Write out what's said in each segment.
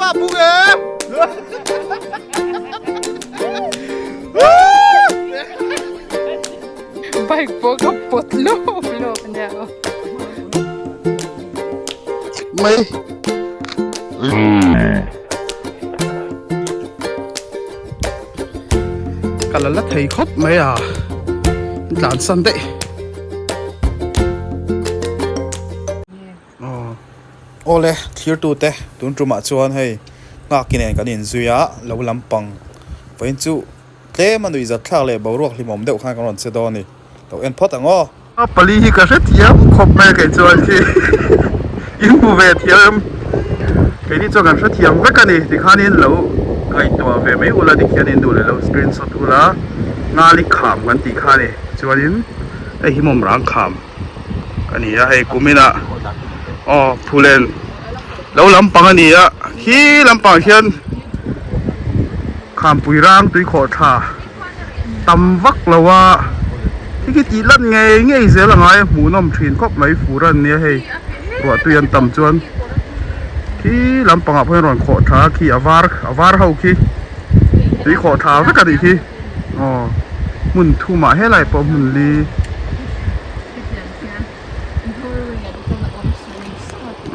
pa bung em? Bike pawh ka pawt lawp lawp ania aw. Mai. Ka la la thei khawp mai a, tlan san daih. Awle, thirtute tun tumah chuan hei nghak inen kan inzui a, lo lampang vawiin chu tlem a nuihzat thlak leh boruak hlimawm deuh khan kan rawn che dawn a ni. Lo en phawt ang aw. A pali hi ka hrethiam khawp mai a kei chuan khi in hmu ve thiam keini chuan kan hrethiam vek a ni tikhanin lo ngaihtuah ve mai ula tikhian in duh leh lo screenshot ula ngali kham kan tih kha a ni chuanin hei hi mawm rang kham. a ni a hei kumin ah aw phulen lo lampang a ni a khi lampang hian khampui rang tui khawh tha tam vak lo a khi khi tih lan ngei ngei zel a ngai a hmuhnawm thin khawp mai fur a nia hei ruah tui an tam chuan khi lampang ah pawh hian rawn khawh tha a khi a var a var ho khi tui khawh tha vek a nih khi. Aw hmun thumah helai pawh hmun li.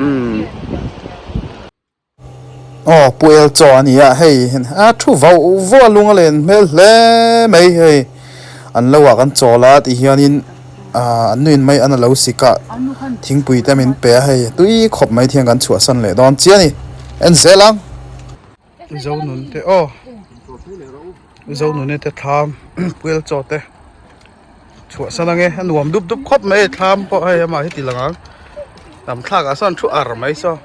Umm aw pu el chaw a ni a hei a thu vauh vauh a lung a len hmel hle mai hei an lo ah kan chawl a ti hianin ah an nuin mai an alo sik a thingpui te min pe a hei tui khawp mai thian kan chhuahsan leh dawn chiah a ni en zel ang. Zonun te aw Zonun te thlam puil chaw te chhuah san ange a nuam dup dup khawp mai thlam pawh hei amah hi ti lang ang lam thlak ah sawn thu ar mai saw.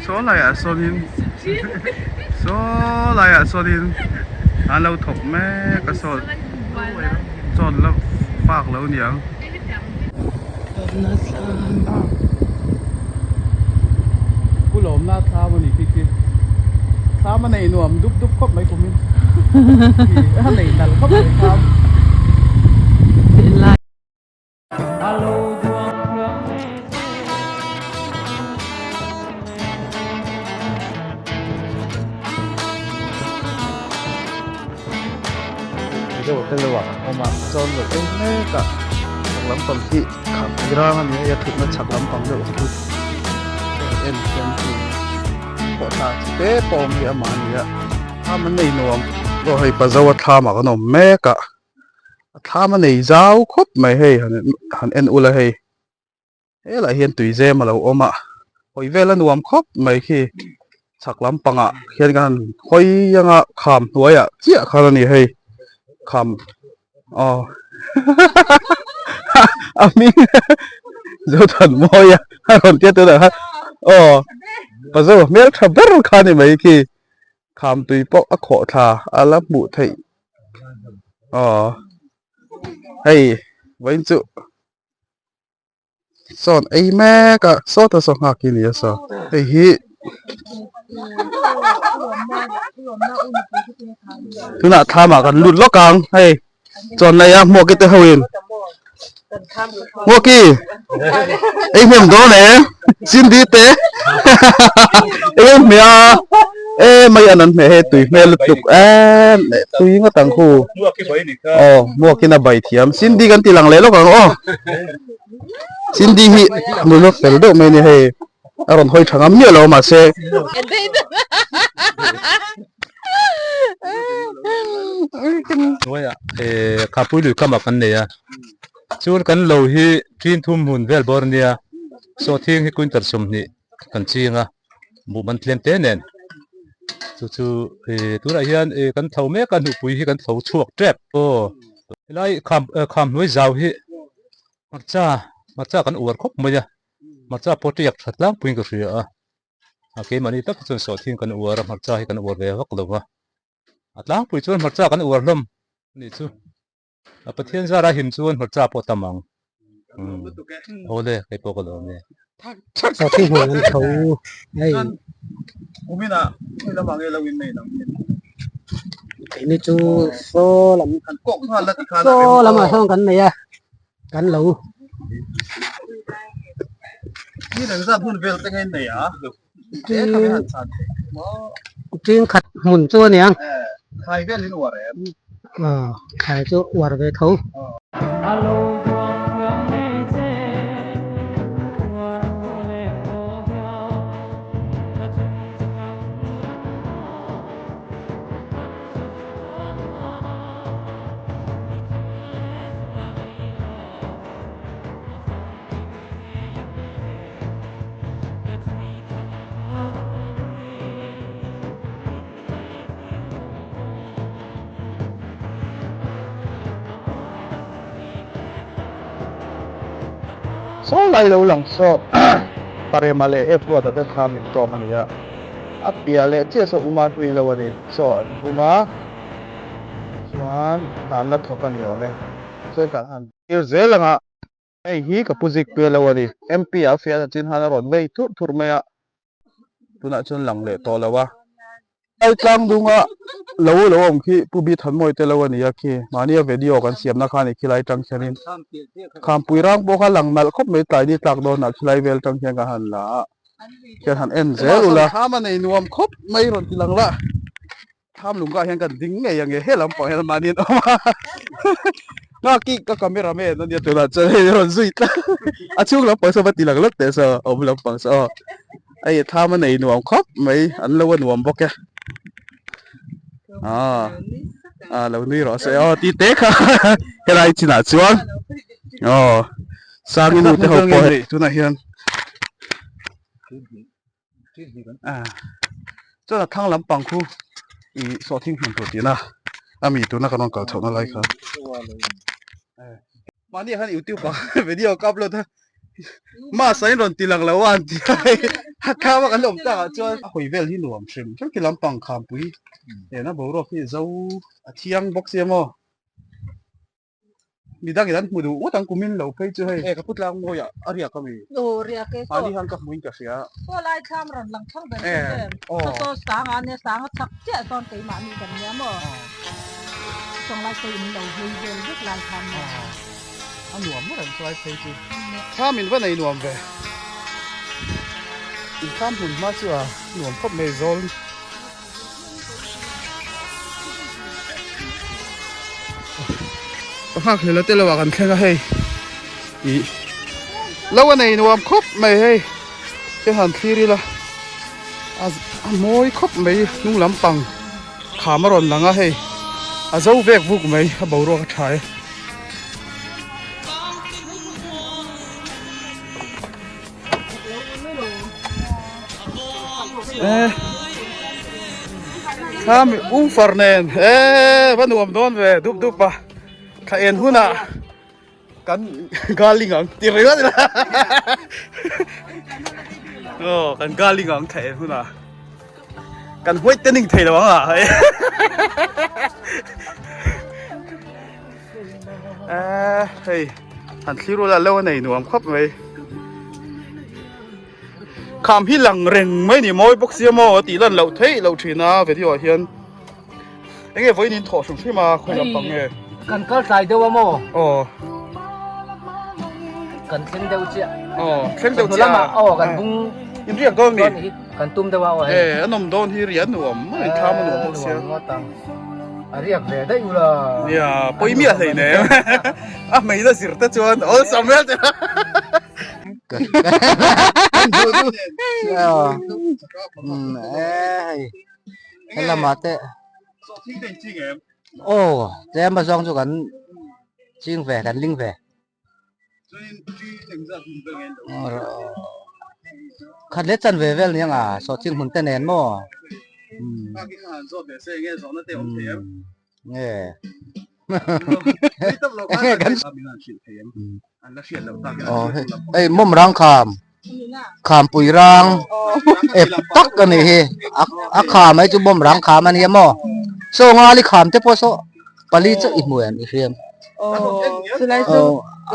Saw laiah sawnin saw laiah sawnin an lo thawk mek a saw chawn la fak lo niang. Pu lawmna thlam a ni khi khi thlam a nei nuam dup dup khawp mai kumin a nei nalh khawp mai thlam. Chuan lo ei mek a chhak lampang hi khah rang a ni a hei a thutna chhak lampang deuh khi en hian hei khawhthla chi te pawh a awm hi amah a ni a thlam an nei nuam aw hei pazo a thlam ah kan awm mek a a thlam a nei zau khawp mai hei han en ula hei. Helaiah hian tui zem a lo awm a, hawi vel a nuam khawp mai khi chhak lampangah hian kan han hawi anga kham hnuaiah chiah khan a ni hei kham aw a hming Zothanmawia a rawn tia tunah khan aw pazo hmeltha ber kha a ni mai khi kham tui pawh a khawh thla a la hmuh theih aw hei vawiin chu. Sawn ei mek a sawta saw nghak hi a ni a saw hei hi tunah thlam ah kan lut lawk ang hei chawn lei a hmuaki te ho in hmuaki ei hnem dawn e Cindy te ei a hmeh a e mai an an hmeh hei tui hmel lutuk em tui ngawt ang khu. Aw hmuakin a bai thiam Cindy kan ti lang leh lawk ang aw Cindy hi nula fel deuh mai a ni hei a rawn hawi tha ngam miah lo mahse Hnuaiah eh khapui lui kamah kan nei a chuan kan lo hi ṭin thum hmun vel bawr a nia sawhthing hi quintal 20 kan ching a. Buh man tlem te nen chu chu ih tunah hian ih kan tho mek a hnupui hi kan tho chhuak tep aw helai kham kham hnuai zau hi hmarcha hmarcha kan uar khawp mai a hmarcha pawh tiak tha tlangpuiin ka hria a a keimahni tak hi chuan sawhthing kan uar a hmarcha hi kan uar ve vak lo va a tlangpui chuan hmarcha kan uar hlawm a nih chu. A Pathian zara him chuan hmarcha pawh tam ang. Awle kei pawh ka lawm e. Sakhi hmun an tho hei. Kuminah hei lamah nge lo in nei nang in. Keini chu saw lam saw lamah sawn kan nei a kan lo. Ṭing khat hmun chu a niang. Thlai chu uar ve tho. Saw lai lo lang saw Parema leh F ruat a te kha min tawm a ni a, a piah leh chiah saw uma hlui lo a ni chaw an hum a, chuan hna an la thawk a ni awm e, chuan kan han tir zel ang a. Hei hi ka pu zik pui lo a ni. MP a fiahna chin han a rawn vei thurh thurh mai a, tunah chuan lang leh tawh lo a. Lai tlang dunga lo lo awm khi Pu Bi Thanmawi te lo a ni a khi. Mahnia video kan siamna kha a ni khilai tang khianin Khampui rang pawh kha lang nalh khawp mai tlai ni tlak dawnah khilai vel tang khian ka han la a, khian han en zel ula. Thlam a nei nuam khawp mai rawn ti lang la. Thlam lung kah hian kan ding ngei ang e he lampang hian mahni an awm a nghak i ka camera man ania tunah chuan hei a rawn zui tlat a chhung lampang saw va ti lang lawk teh saw a awm lampang saw aw hei thlam a nei nuam khawp mai an lo a nuam bawk e ah ah lo nui rawh se aw tih te kha helai chinah chuan aw sangi nu te ho pawh hei tunah hian. Chuan a thlang lampang khu ih sawhthing hmun tur tihna a mi tuna kan rawn kal chhohna lai kha mahni ah khan youtube ah video ka upload a mass ah in rawn ti lang lo a an ti a hei a thlam a kan awm tak ah chuan a hawi vel hi nuam hrim hrim khi lampang khampui ena boruak hi zo a thiang bawk sia maw. Midang in an hmu duh ngawt ang kumin lo phei chu hei. E ka pu tlang mawi ah a riak a mi. Aw riak e saw. Mahni han ka hmuin ka hria. Saw lai thlam rawn lang thlang ber chu em. Saw saw sang a nia sang a chak chiah sawn keimahni kan nia maw. Sawng lai sawi in lo hlui vel vek lai thlam nia. A nuam ngawt ang chuai phei chu. Thlam in va nei nuam ve. In thlam hmun hma chu a nuam khawp mai zawl. Ka nghak hlel a te lo ah kan thleng a hei ih lo a nei nuam khawp mai hei hei han thlir ila a a mawi khawp mai hnung lampang kham a rawn lang a hei a zo vek vuk mai a boruak a tha e. Khami ufar nen e va nuam dawn ve dup dup a thla en hunah kan galing ang ti ringawt ila aw kan galing ang thla en hunah kan huai te ning thei lo ang a hei han thlir ula lo a nei nuam khawp mai kham hi lang reng mai ni mawi bawk sia maw a tih lan loh theih loh thin a video ah hian eng nge vawiin in thawh hrim hrim a khawi lampang nge kan kal tlai deuh a maw aw kan thleng deuh chiah aw thleng deuh chiah lamah aw kan bung in riak dawn mi kan tum deuh a aw hei e a nawm dawn hi riah nuam mai thlam a nuam bawk sia A riak ve daih ula. Nia, pawi miah hlei nem. A hmeina zir te chuan awlsam vel che. Helama te. Aw, tlem a zawng chu kan ching ve, kan ling ve. Khat leh chan ve vel nia saw ching hmun te nen maw nge hei mawm rang kham kham pui rang ep tak a nih hi a kham mai chu mawm rang kham a nia maw saw ngali kham te pawh saw pali chiah i hmu em i hriam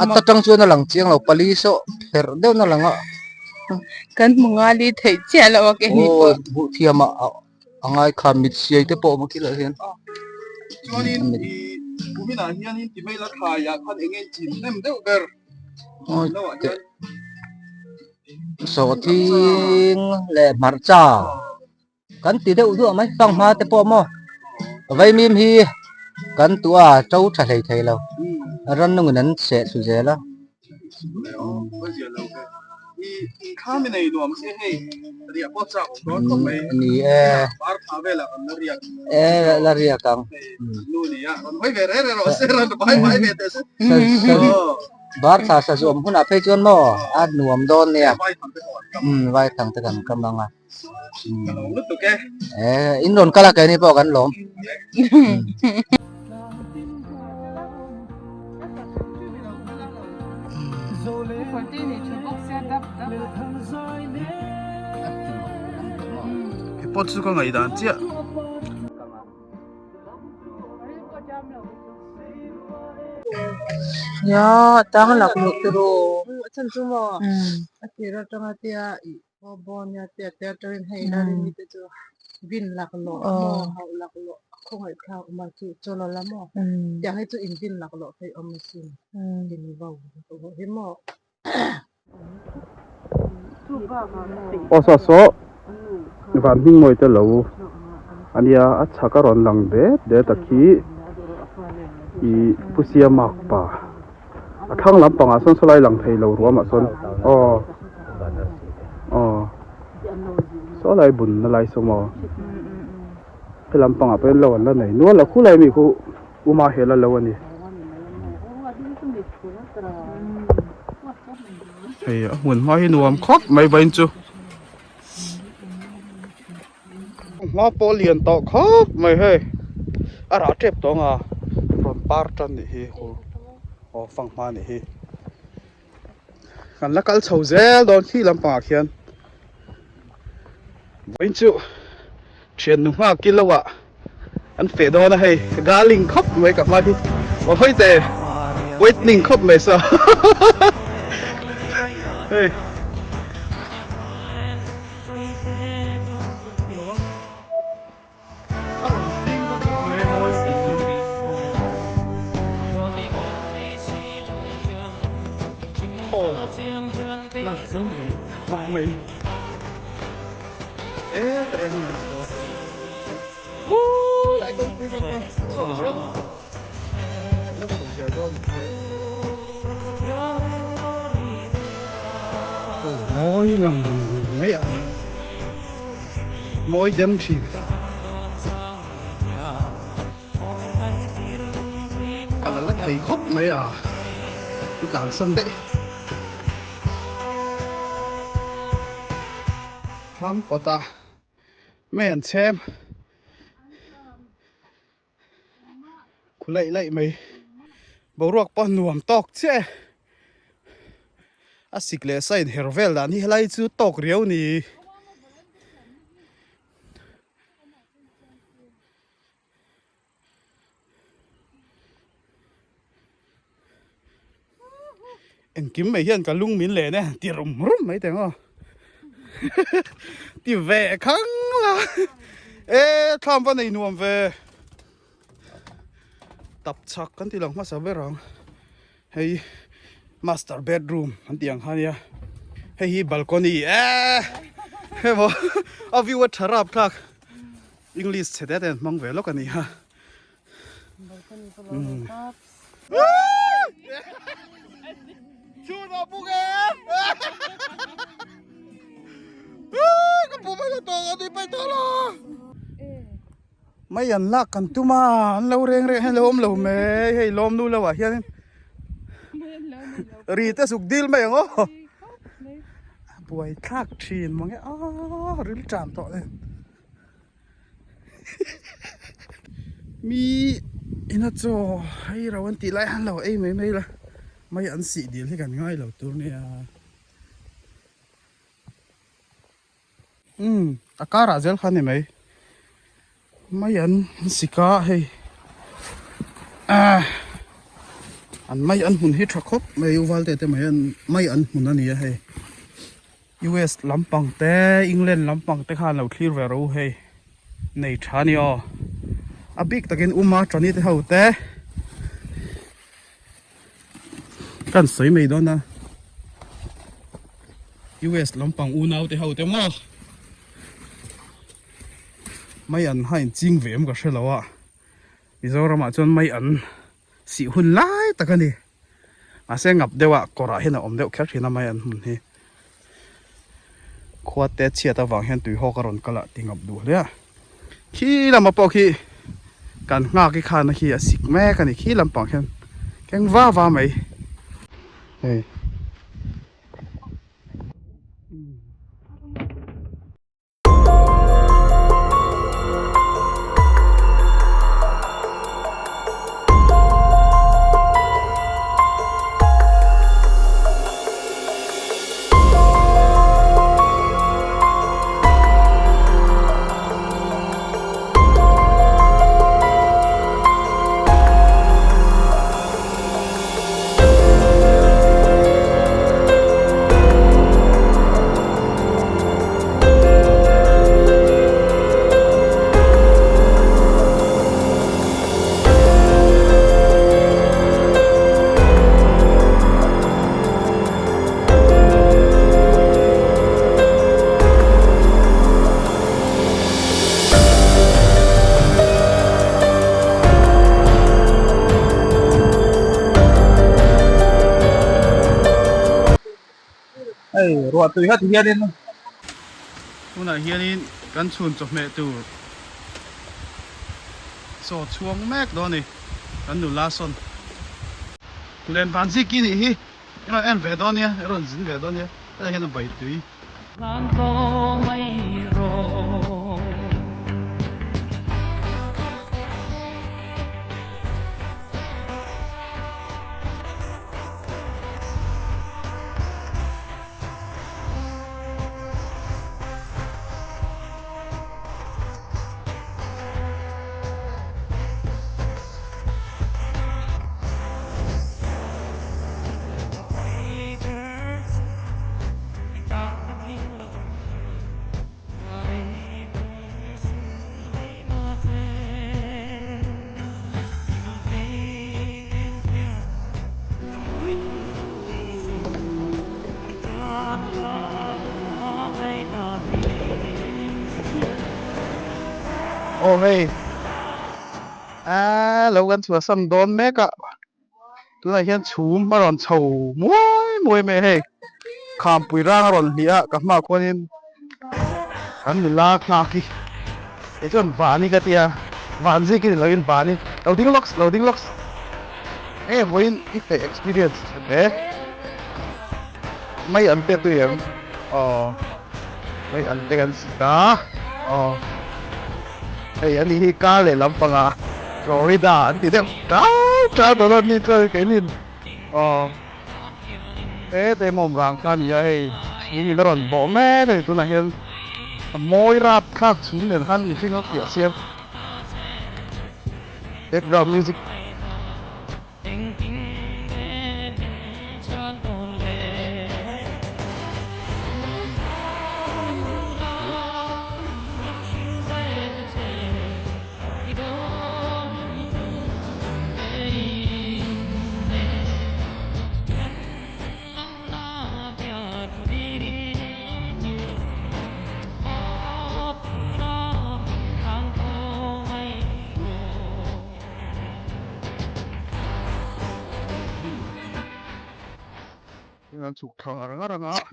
a ta tang chuan a lang chiang lo pali saw pherh deuh na lang a kan hmu ngali theih chiah lo a ke ni pawh hmuh thiam a a ngai kham mit siai te pawh a awm a khilaiah hian. Chuanin i kuminah hianin ti mai la thlaiah khan eng nge chin hnem deuh ber lo ah hian. Sawhthing leh hmarcha kan ti deuh duah mai fanghma te pawh maw vaimim hi kan tuah a to tha hlei thei lo rannungin an seh thlu zel a. Ni e e la riak ang bar thla sa zuam hunah phei chuan maw a nuam dawn nia vai thang te kan kam ang a. Eh, in rawn kal a keini pawh kan lawm. Pot chu ka ngaihdan chiah. Ya, tang lak luh turu. Chan chu maw? A tir atanga tia Aw bawn nia te te atangin hei la rin te chu vin lak lawh maw hauh lak lawh a khawngaih thlak awm a chu chaw la maw tiang hi chu in vin lak lawh theih awm asin in vo hi maw. Aw saw saw van hming mawi te lo ania a chhak a rawn lang det det a khi ih Pu Siamak pa. A thlang lampangah sawn sawlai lang thei lo ruamah sawn aw aw sawlai bunna lai saw maw he lampangah pawh hian lo an la nei nual a khulai mi khu uma hel a lo a ni hei a hmun hma hi nuam khawp mai vawiin chu hma pawh lian tawh khawp mai hei a rah tep tawh ang a rawn par tan nih hi aw fanghma nih hi kan la kal chho zel dawn khi lampangah khian vawiin chu thiannu nghak kilo ah an feh dawn a hei galing khawp mai ka hma hi aw hawi teh whitening khawp mai saw hei. Mawi lang mai a mawi dem thin. Ka la la thei khawp mai a i tlansan daih. Thlam kawta mei an chhem. Khu laih laih mai boruak pawh nuam tawk chiah e a sik leh sa in her vel dan hi helai chu tawk riau ni. Engkim mai hian ka lung min len e ti rum rum mai teng aw ti ve khang la e thlam va nei nuam ve tap chak kan ti lang hmasa ber ang hei master bedroom an tih ang kha nia hei hi balcony e hei maw a view a tha rap thlak english chhe te te an hmang ve lawk a ni a. Mai an lak kan tum a an lo reng reng hian lo awm lo mai hei lawm nu lo ah hian ri te suk dil mai ang aw buai thlak thin mange a ril tan tawh nen. Mi ina chaw hei ro an tih lai han lo ei mai mai la mai an sih dil hi kan ngai lo tur nia umm a karah zel kha ni mai mai an sik a hei ah an mai an hmun hi tha khawp mai u valte te mai an mai an hmun a ni a hei. US lampang te England lampang te khan lo thlir ve ro hei nei tha ni aw. A bik takin Uma Tani te ho te kan sawi mai dawn a US lampang unau te ho te maw mai an hain ching ve em ka hre lo a Mizoramah chuan mai an sih hun lai tak a ni. Mahse ngap deuh a kawrah hian a awm deuh kher thin a mai an hmun hi. Khua te chhiat avang hian tui hawk a rawn kal a ti ngap duh hle a. Khi lama pawh khi kan nghak i khana khi a sik mek a ni khi lampang hian keng va va mai hei. Hei ruah tui kha ti hianin tunah hianin kan chhun chawhmeh tur chaw chhuang mek dawn a ni kan nula sawn len van zik i nih hi i rawn en ve dawn nia i rawn zin ve dawn nia hetah hian a bai tui. Aw hei aaa lo kan chhuahsan dawn mek a tunah hian chhum a rawn chho muai muai mai a hei khampui rang a rawn hliah a ka hmaah khuanin kan nula nghak hi kei chuan van hi ka tia van zik hi ni lovin van hi lo ding lawks lo ding lawks enge vawiin i hre experience hle mai an pek tui em aw mai an te kan sik a aw hei ani hi car leh lampanga Florida an ti deuh ṭau ṭau tawh dawn ni chuan keinin aw. He te mawm vang kha a ni a hei in a rawn bawh mek a ni tunah hian a mawi rap thlak chhung nen khan mihring a fiah siam background music.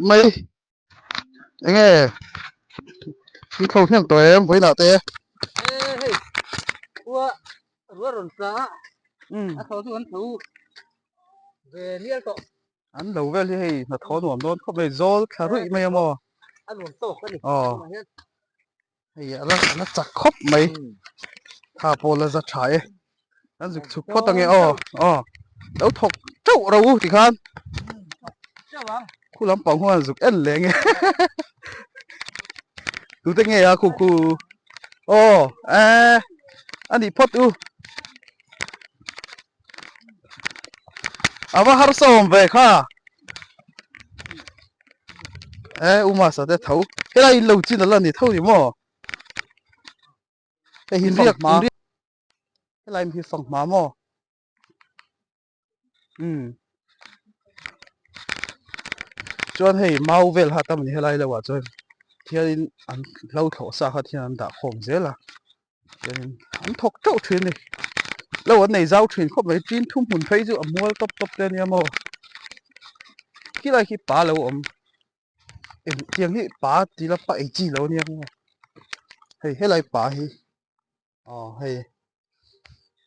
Mai enge i tho hnem tawh em vawiinah te. An lo vel hi hei hnathawh nuam dawn khawp mai zawl thla ruih mai a maw aw hei a la a la chak khawp mai tha pawh la za tha e an zuk chhuk phawt ange aw aw lo thawk teuh ro u tikhan khu lampang huan zuk en leh nge tute nge a khu khu aw eh a nih phawt u. A va harsa awm ve kha e uma sa te tho helai in lo chin ala ni tho ni maw hei in riak in riak. Helai hi fanghma maw? Umm. Chuan hei mau vel kha tam a ni helai lo ah chuan thianin an hlo thlawh sa kha thian an dah khawm zel a chuanin an thawk teuh thin a ni. Lo an nei zau thin khawp mai tin thuhmun phei chu a mual tawp tawp te a nia maw. Khilai khi pa lo awm. Eng tiang hi pa ti la pa ei chi lo ania maw hei helai pa hi aw hei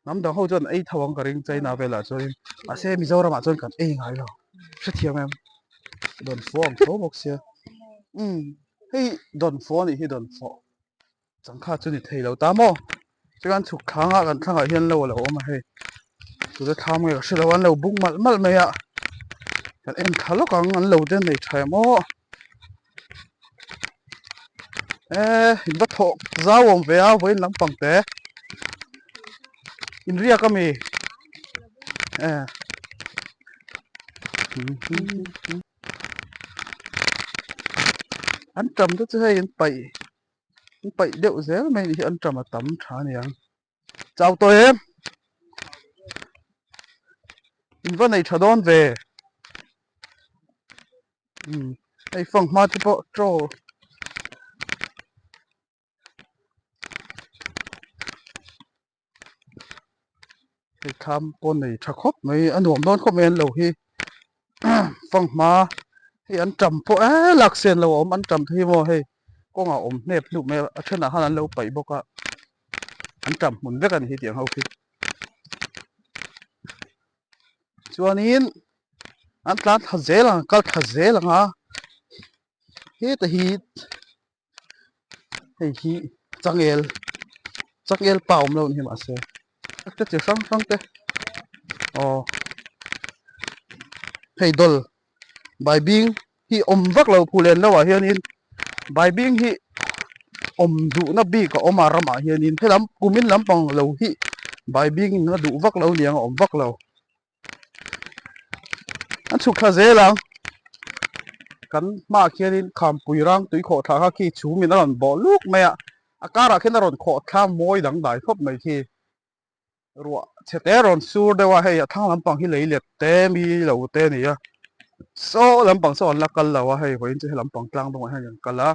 hnam dang ho chuan ei tho ang ka ring china velah chuanin mahse mizoram ah chuan kan ei ngai lo hrethiam em dawnfawh ang tho bawk sia umm hei dawnfawh a nih hi dawnfawh. Changkha chu ni thei lo ta maw? Chuan chhuk thlangah kan thlangah hian lo a lo awm a hei. Tute thlam nge ka hre lo a an lo buk malh malh mai a. Kan en thla lawk ang an lo te nei tha em aw. Eh in va thawh zau awm ve a vawiin lampang te. In riak a mi? Eh. An tam te chu hei an paih an paih deuh zel mai ni hi an tam a tam tha a niang chau tawh em in va nei tha dawn ve umm hei fanghma te pawh chaw. Hei thlam pawh nei tha khawp mai a nuam dawn khawp mai an lo hi fanghma hei an tam pawh eee lak sen lo a awm an tam te hi maw hei kawngah awm hnep hnup mai a thenah khan an lo paih bawk a an tam hmun vek a ni hi tiang ho khi chuanin an tlan thla zel ang kal thla zel ang a heta hi. Hei hi changel changel pa awm lo ni mahse te chi hrang hrang te aw hei dawl baibing hi awm vak lo phul en lo ah hianin baibing hi awm duhna bik a awm a ramah hianin helam kumin lampang lo hi baibing in a duh vak lo niang a awm vak lo. An chhuk thla zel ang kan hmaah khianin khampui rang tui khawh thla kha khi chhumin a rawn bawh luk mai a a karah khian a rawn khawh thla mawi dangdai khawp mai khi ruah chhe te rawn sur deuh a hei a thlang lampang hi lei let te mi lo te a ni a saw lampang saw an la kal lo a hei vawiin chu he lampang tlang dawngah hian an kal a.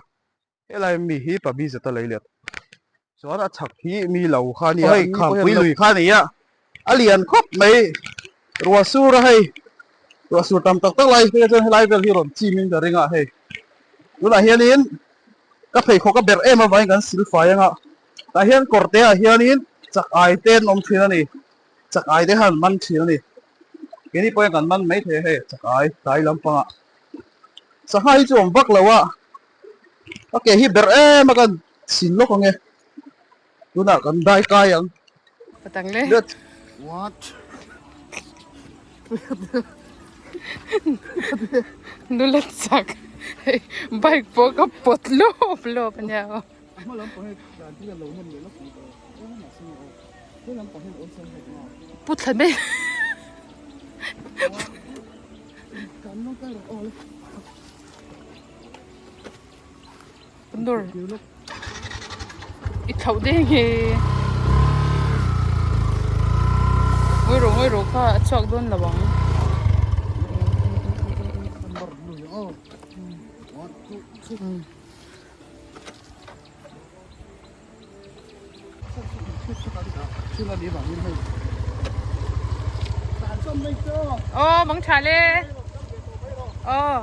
Helai mi hi Pabi zeta lei let chuan a chhak hi mi lo kha ania hei khampui lui kha ania a lian khawp mai ruah sur a hei ruah sur tam tak tak lai phei chuan helai vel hi rawn chim in ka ring a hei tunah hianin ka pheikhawk a berh em avangin kan sil fai anga tah hian kawr te ah hianin chak ai te an awm thin a ni chak ai te khan an man thin a ni keini pawh hian kan man maithei a hei chak ai tlai lampangah sangha hi chu awm vak lo a. A ke hi ber em a kan chhin lawk ang e tunah kan dai kai ang Patang le. What? Nulat chak. Bike pawh ka pawt lawp lawp a nia aw. A hma lampang hi dan hi a lo nem leh lawk ang tawh. He lampang hian awlsam hlek nga. Pu thla mai. Kan lawng kai rawh aw le. Nur i thlauh deng hi ngawi rawh ngawi rawh kha a chhuak dawn lo ang. Aw mang tha le aw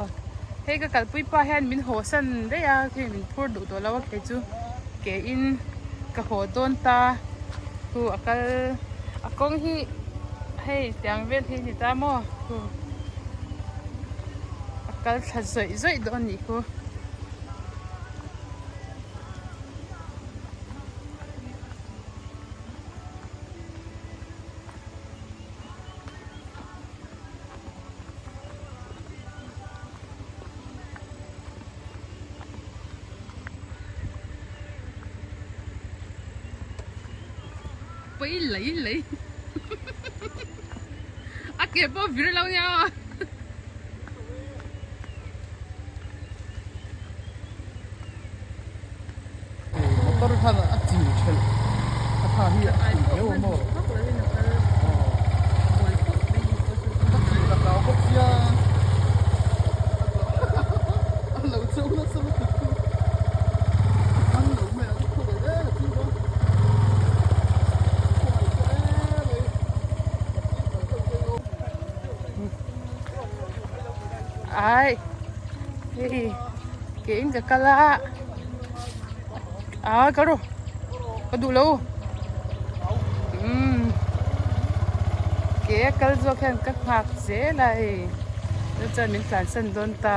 hei ka kalpui pa hian min haw san daih a hei min phur duh tawh lo a kei chu ke in ka haw dawn ta khu a kal a kawng hi hei tiang vel hi a ni ta maw khu a kal thla zawih zawih dawn a nih khu. Pui lấy lấy A ke pawh vir lo nia aw. Motor khan a chil thelh a tha hi a tui viau a maw. Hei ke in ka kal a ah kal rawh ka duh lo umm ke a kal zawk hian ka nghak zel a hei chuan min tlansan dawn ta.